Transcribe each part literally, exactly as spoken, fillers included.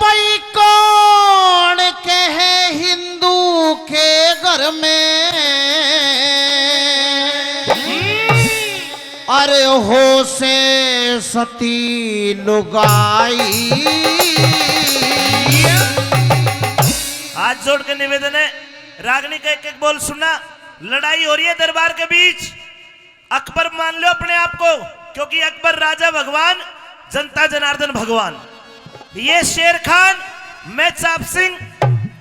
भाई कौन कहे हिंदू के घर में, अरे हो से सती लुगाई। हाथ जोड़ के निवेदन है, रागनी का एक एक बोल सुनना। लड़ाई हो रही है दरबार के बीच। अकबर मान लो अपने आप को, क्योंकि अकबर राजा भगवान, जनता जनार्दन भगवान। ये शेर खान, मैं चाप सिंह,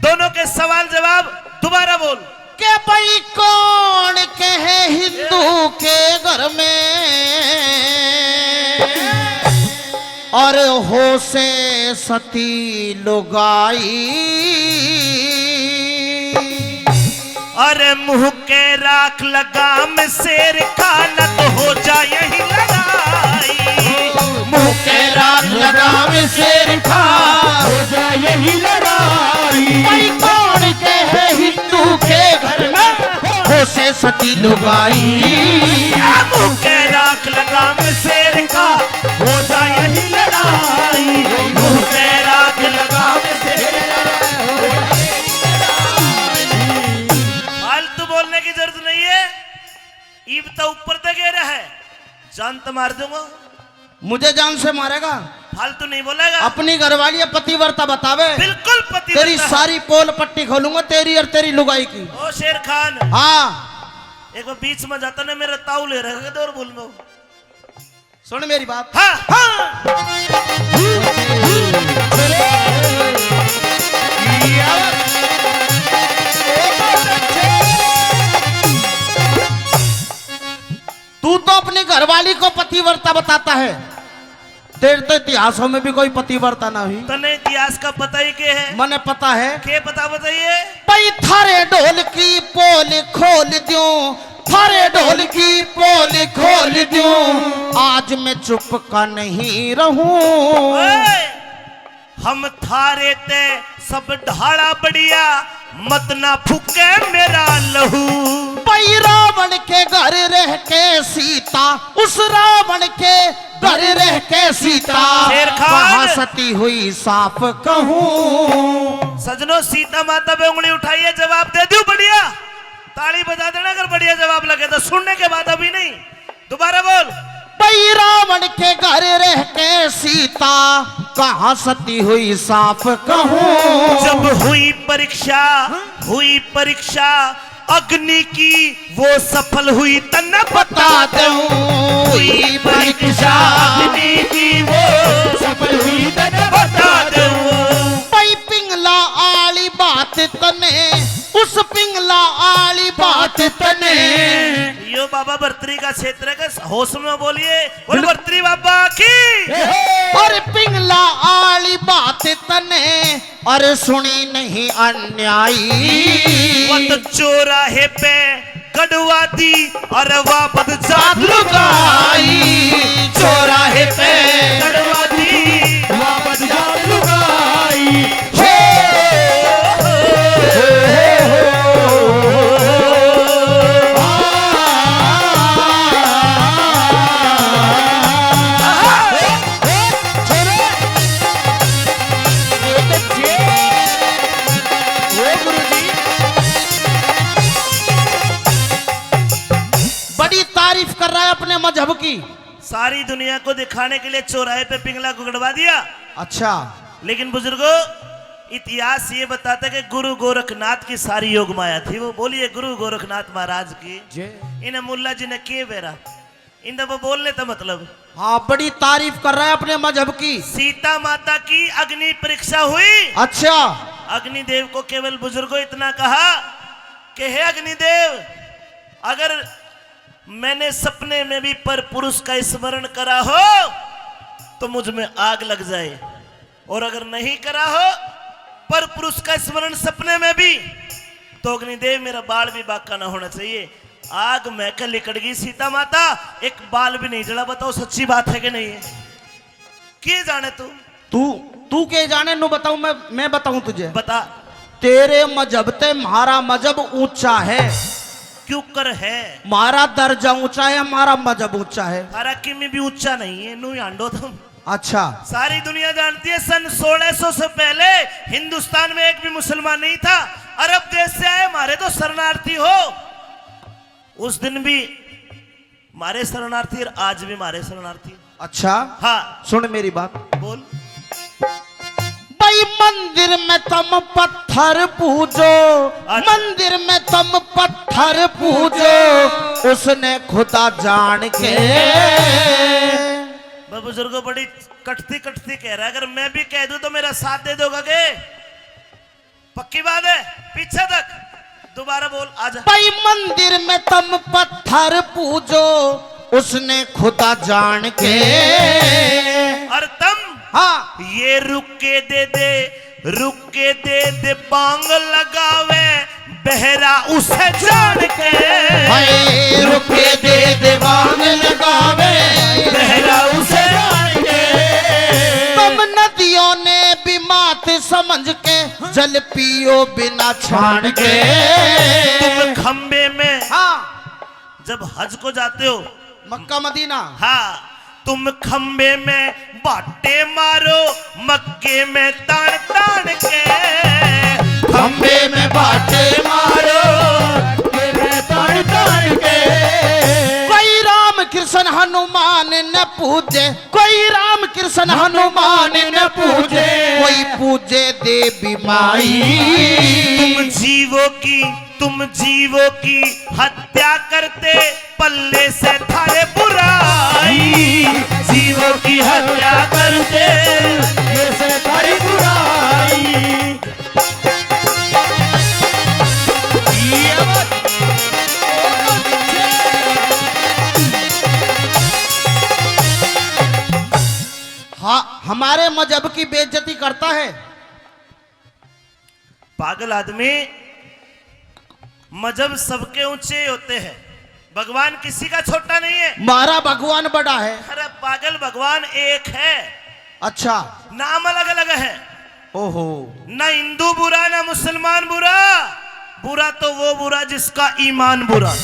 दोनों के सवाल जवाब। दोबारा बोल। के भाई कौन कहे हिंदू के घर में, और हो से सती लुगाई। अरे मुंह के राख लगाम शेर खान, तो हो जाए यही लड़ाई। मुंह के राख लगाम शेर खान, हो जाए यही लड़ाई। भाई कौन कहे हिंदू के घर में, हो से सती लुगाई। मुंह के राख लगाम शेर का, हो जाए यही लड़ाई। मुंह के राख लगाम शेर। फालतू बोलने की जरूरत नहीं है। ईब तो ऊपर तक गिरा है, जान तो मार दूंगा। मुझे जान से मारेगा? फालतू नहीं बोलेगा। अपनी घरवाली है, पतिव्रता बतावे। बिल्कुल पतिव्रता। तेरी सारी पोल पट्टी खोलूंगा, तेरी और तेरी लुगाई की। ओ शेर खान। हाँ। एक बार बीच में जाता ना, मेरा ताऊ ले रहा है, और बोल में। सुन मेरी बात। हाँ। हाँ। तू तो अपनी घरवाली को पतिव्रता बताता है, तेरे तो इतिहासों में भी कोई पतिव्रता ना हुई। तने इतिहास का पता ही के है? मने पता है। के पता बताइए? भाई थारे ढोल की पोल खोल दूं, थारे ढोल की पोल खोल दूं, आज मैं चुप का नहीं रहूं। ओए! हम थारे ते सब ढाला बढ़िया, मत ना फूके मेरा लहू। भाई रावण के घर रह के सीता, उस रावण के घर रह के सीता, शेर खान। कहाँ सती हुई साफ कहूँ। सजनो, सीता माता पे उंगली उठाइए, जवाब दे दो बढ़िया, ताली बजा देना अगर बढ़िया जवाब लगे तो, सुनने के बाद अभी नहीं। दोबारा बोल। भाई रावण के घर रह के सीता, कहाँ सती हुई साफ कहूँ। जब हुई परीक्षा, हुई परीक्षा अग्नि की, वो सफल हुई तन्ने बता दूं। हुई परीक्षा अग्नि की, वो सफल हुई तन्ने बता दूं। भाई पिंगला आली बात तने, उस पिंगला आली बात तने। यो बाबा भरतरी का क्षेत्र है, होश में बोलिए, बोल बिल- भरतरी बाबा की। और पिंगला आली बात तने, अरे सुनी नहीं अन्यायी। वो तो चौराहे पे गड़वा दी, अरे वापस जात लुगाई। चौराहे पे गड़वा दी, वापस जात लुगाई। हे, हे, हे, हे, हे, हे। बड़ी तारीफ कर रहा है अपने मजहब की। सारी दुनिया को दिखाने के लिए चौराहे पे पिंगला को गड़वा दिया। अच्छा। लेकिन बुजुर्गो, इतिहास ये बताता है कि गुरु गोरखनाथ की सारी योग माया थी। वो बोलिए, गुरु गोरखनाथ महाराज की। जय। इन्हें मुल्ला जी ने के बेरा, इन्हें वो बोलने तो मतलब। हाँ, बड़ी तारीफ कर रहा है अपने मजहब की। सीता माता की अग्नि परीक्षा हुई। अच्छा। अग्निदेव को केवल बुजुर्गों इतना कहा कि हे अग्निदेव, अगर मैंने सपने में भी पर पुरुष का स्मरण करा हो तो मुझ में आग लग जाए, और अगर नहीं करा हो पर पुरुष का स्मरण सपने में भी, तो अग्निदेव मेरा बाल भी बाका ना होना चाहिए। आग में के लिकड़ गई सीता माता, एक बाल भी नहीं जला। बताओ, सच्ची बात है कि नहीं है? के जाने तू? तू, तू के जाने, नु बताऊं मैं, मैं बताऊं तुझे। बता। तेरे मजहब ते म्हारा मजहब ऊंचा है। क्यों कर है? म्हारा दर्जा ऊंचा है, म्हारा मजहब ऊंचा है। थारा किमी भी ऊंचा नहीं है, नु ही हांडो तुम। अच्छा। सारी दुनिया जानती है, सन सोलह सौ से पहले हिंदुस्तान में एक भी मुसलमान नहीं था। अरब देश से आए, हमारे तो शरणार्थी हो। उस दिन भी हमारे शरणार्थी और आज भी हमारे शरणार्थी। अच्छा। हाँ। सुन मेरी बात। बोल। भाई, मंदिर में तुम पत्थर पूजो, अच्छा। मंदिर में तुम पत्थर पूजो, उसने खुदा जान के। मैं बुजुर्गों, बड़ी कटती कटती कह रहा है, अगर मैं भी कह दूं तो मेरा साथ दे दोगे? पक्की बात है? पीछे तक दोबारा बोल, आजा। भाई, मंदिर में तुम पत्थर पूजो, उसने खुदा जान के। और तुम, हाँ। ये रुक के दे दे, रुक के दे दे, बांग लगावे बहरा उसे जान के। हाय, रुक के दे दे, बांग लगावे बहरा उसे जान के। तुम नदियों ने भी मात समझ के, जल पियो बिना छान के। तुम खंबे में, हाँ। जब हज को जाते हो, मक्का मदीना। हाँ, तुम खंबे में बाटे मारो, मक्के में तान तान के। खंबे में बाटे मारो, मक्के में तान तान के। कोई राम कृष्ण हनुमान न पूजे, कोई राम कृष्ण हनुमान न पूजे, कोई पूजे देवी माई। तुम जीवों की, तुम जीवों की हत्या करते, पल्ले से थारे बुराई। जीवों की हत्या करते, पल्ले से थारी बुराई। ये बात। हाँ, हमारे मजहब की बेइज्जती करता है। पागल आदमी, मजहब सबके ऊंचे होते हैं, भगवान किसी का छोटा नहीं है। हमारा भगवान बड़ा है। अरे पागल, भगवान एक है। अच्छा। नाम अलग अलग है। ओहो। ना हिंदू बुरा, ना मुसलमान बुरा। बुरा तो वो बुरा जिसका ईमान बुरा।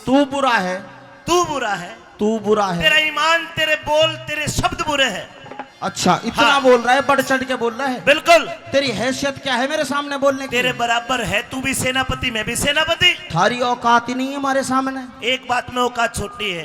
तू बुरा है। तू बुरा है। तू बुरा है। तेरा ईमान, तेरे बोल, तेरे शब्द बुरे हैं। अच्छा, इतना हाँ। बोल रहा है, बढ़ चढ़ के बोल रहा है। बिल्कुल। तेरी हैसियत क्या है मेरे सामने बोलने की? तेरे बराबर है, तू भी सेनापति, मैं भी सेनापति। थारी औकात ही नहीं है हमारे सामने। एक बात में औकात छोटी है,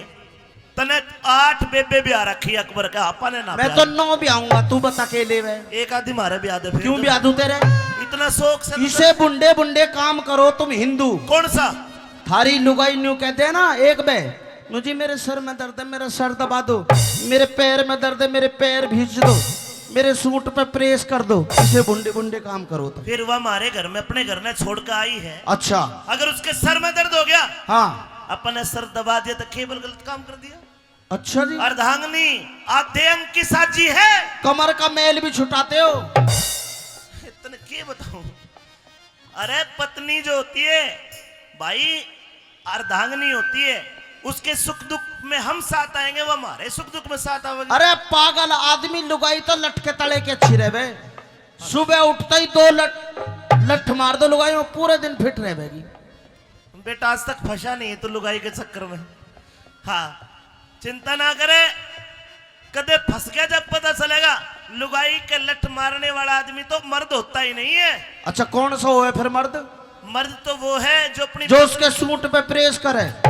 तने आठ बेबे ब्याह रखी अकबर के, आपा ने ना मैं ब्याह तो नौ ब्याहूंगा, तू बता के ले वे। एक आधी मारे ब्याह दे फिर क्यों तू। ब्याह दूं तेरे? इतना शौक से तो इसे बुंडे बुंडे काम करो तुम हिंदू। कौन सा? थारी लुगाई न्यू कहते हैं ना, एक बे, "नू जी, मेरे सर में दर्द है, मेरा सर दबा दो, मेरे पैर में दर्द है, मेरे पैर भींच दो, मेरे सूट पे प्रेस कर दो।" इसे बुंडे बुंडे काम करो तो। फिर वह हमारे घर में, अपने घर में छोड़ के आई है। अच्छा। अगर उसके सर में दर्द हो गया, हाँ। अपन ने सर दबा दिया तो केवल गलत काम कर दिया। अच्छा जी। अर्धांगिनी आधे अंग की साजी है। कमर का मैल भी छुटाते हो। तने के बताऊं? अरे पत्नी जो होती है भाई, अर्धांगिनी होती है, उसके सुख दुख में हम साथ आएंगे, वो हमारे सुख दुख में साथ आवेगी। अरे पागल आदमी, लुगाई तो लटके तले के अच्छी रहे। सुबह उठता ही दो लट, लठ मार दो लुगाई, वो पूरे दिन फिट रहेगी। बेटा आज तक फंसा नहीं है तो लुगाई के चक्कर में। हाँ, चिंता ना करे, कदे फंस गया जब पता चलेगा। लुगाई के लठ मारने वाला आदमी तो मर्द होता ही नहीं है। अच्छा, कौन सा होए फिर मर्द? मर्द तो वो है जो अपनी जो उसके सूट पे प्रेस करे,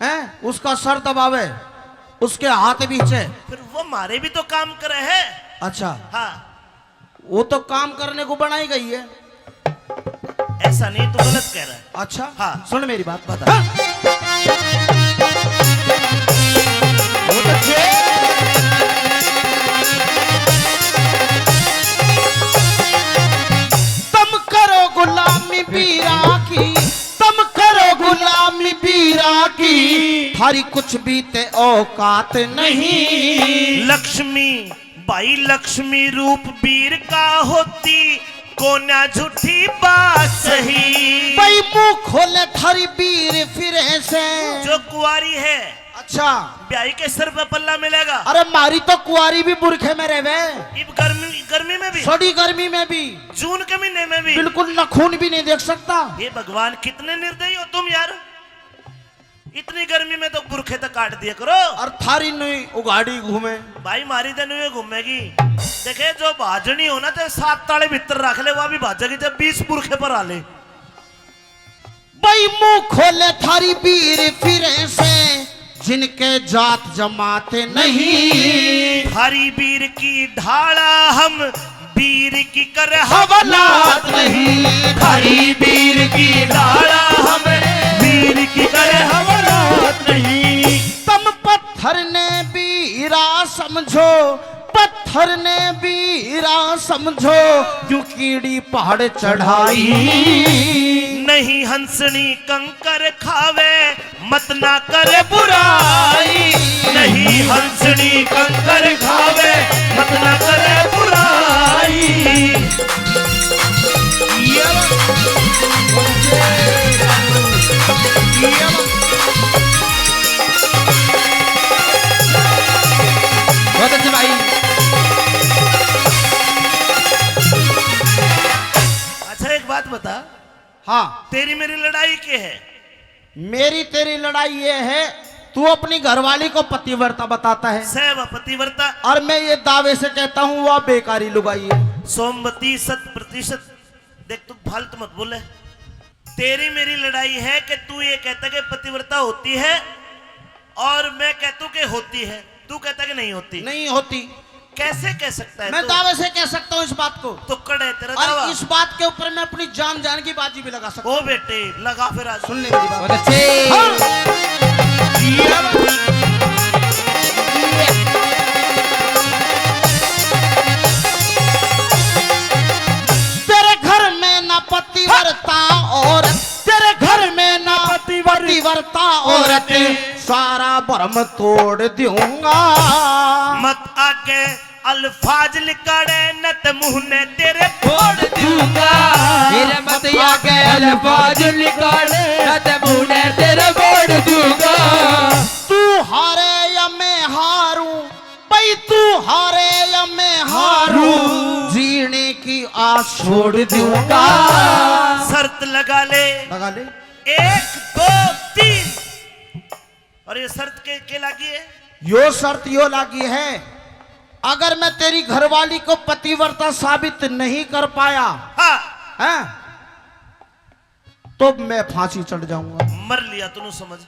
हैं, उसका सर दबावे, उसके हाथ पीछे। फिर वो मारे भी तो काम करे है। अच्छा। हाँ। वो तो काम करने को बनाई गई है। ऐसा नहीं, तू गलत कह रहा है। अच्छा। हाँ। सुन मेरी बात, बता। हाँ। वो तो छे- तुम करो गुलामी पीरा की, तुम करो गुलामी पीरा की, थारी कुछ भी ते औकात नहीं। लक्ष्मी भाई, लक्ष्मी रूप वीर का होती, कोन्या झूठी बात सही। भाई मुंह खोले थारी वीर फिरे से। जो कुंवारी है, अच्छा। ब्याही के सर पे पल्ला मिलेगा। अरे मारी तो कुंवारी भी बुरखे में रहवे। इब गर्मी, गर्मी में भी। सड़ी गर्मी में भी। जून के महीने में भी। बिल्कुल नखून भी नहीं देख सकता। हे भगवान, कितने निर्दयी हो तुम यार। इतनी गर्मी में तो बुरखे तक काट दिया करो। और थारी नुई उगाड़ी घूमे। भाई, मारी तो नुई घूमेगी। देखे, जो भाजनी हो ना, तो सात ताले भीतर रख ले, वह भी भाजेगी, जब बीस बुरखे पर आ ले। भाई, मुंह खोले थारी बीर फिरे से, जिनके जात जमात नहीं। थारी बीर की ढाला हम, बीर की कर हवालात नहीं। थारी बीर की ढाला हम, बीर की कर हवालात नहीं। तुम पत्थर ने बीरा समझो, पत्थर ने बीरा समझो, क्यों कीड़ी पहाड़ चढ़ाई। नहीं हंसनी कंकर खावे, मत ना कर बुराई। नहीं हंसनी कंकर खावे, मत ना कर बुराई। ये बात। ये बात। बहुत अच्छे भाई। अच्छा, एक बात बता। हाँ। तेरी मेरी लड़ाई के है? मेरी तेरी लड़ाई ये है, तू अपनी घरवाली को पतिव्रता बताता है। सै वा पतिव्रता। और मैं ये दावे से कहता हूँ, वह बेकारी लुगाई है। सोमवती शत प्रतिशत। देख, तू फालतू मत बोले। तेरी मेरी लड़ाई है कि तू ये कहता कि पतिव्रता होती है और मैं कहता हूँ कि होती है, तू कहता कि नहीं होती। नहीं होती। कैसे कह सकता है मैं तू? दावे से कह सकता हूँ इस बात को। तुक्कड़ है तेरा और दावा। इस बात के ऊपर मैं अपनी जान जान की बाजी भी लगा सकता हूँ। ओ बेटे, लगा फिर आज। सुन ले मेरी बात। बहुत अच्छे। हाँ। तेरे घर में ना पतिव्रता औरत, तेरे घर में ना पतिव्रता पतिव्रता औरत, सारा भरम तोड़ दूंगा। मत आगे अल्फाज लिकाड़े, न ते मुंह ने तेरे फोड़ दूंगा। तेरे मत आगे अल्फाज लिकाड़े, न ते मुंह ने तेरे फोड़ दूंगा। तू हारे या मैं हारूं, भाई तू हारे या मैं हारूं, जीने की आस छोड़ दूंगा। शर्त लगा ले। लगा ले। एक, दो, तीन। और ये शर्त के, के लागी है? यो शर्त यो लागी है, अगर मैं तेरी घरवाली को पतिव्रता साबित नहीं कर पाया, हाँ। हैं, तो मैं फांसी चढ़ जाऊंगा। मर लिया तूने, समझ।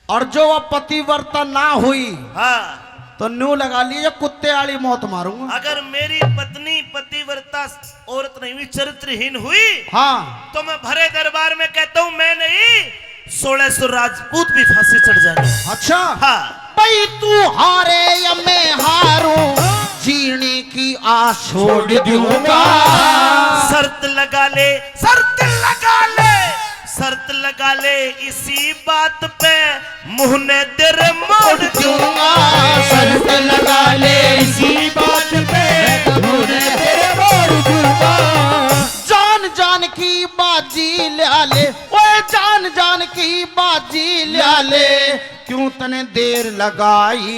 और जो वह पतिव्रता ना हुई, हाँ। तो न्यू लगा लिए कुत्ते वाली मौत मारूंगा। अगर मेरी पत्नी पतिव्रता औरत नहीं हुई, चरित्रहीन हुई, हाँ। तो मैं भरे दरबार में कहता हूँ, मैं नहीं, सोलह सौ राजपूत भी फांसी चढ़ जाएंगे। अच्छा। हाँ। भाई तू हारे या मैं हारूं, जीने की आस छोड़ दूंगा। शर्त लगा ले, शर्त लगा ले, शर्त लगा ले इसी बात पे, मुंह ने तेरे मोड़ दूंगा। शर्त लगा ले इसी बात पे, मुंह ने तेरे मोड़ दूंगा। जान जान की बाजी ल्या ले, ओए जान जान की बाजी ल्या ले, क्यों तने देर लगाई।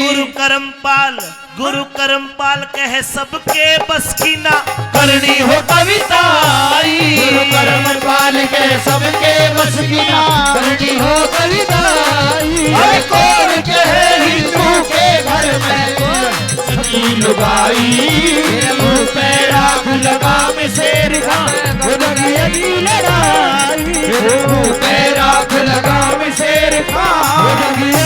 गुरु करमपाल, गुरु करमपाल कहे सबके बस की ना करनी हो कविताई। गुरु करमपाल कहे सबके बस की ना करनी हो कविताई। अरे कौन कहे हिंदू के घर में सती लुगाई। तेरे मुंह पे राख लगाम शेर खां, हो जाएगी लड़ाई। तेरे मुंह पे राख लगाम शेर खां, हो जाएगी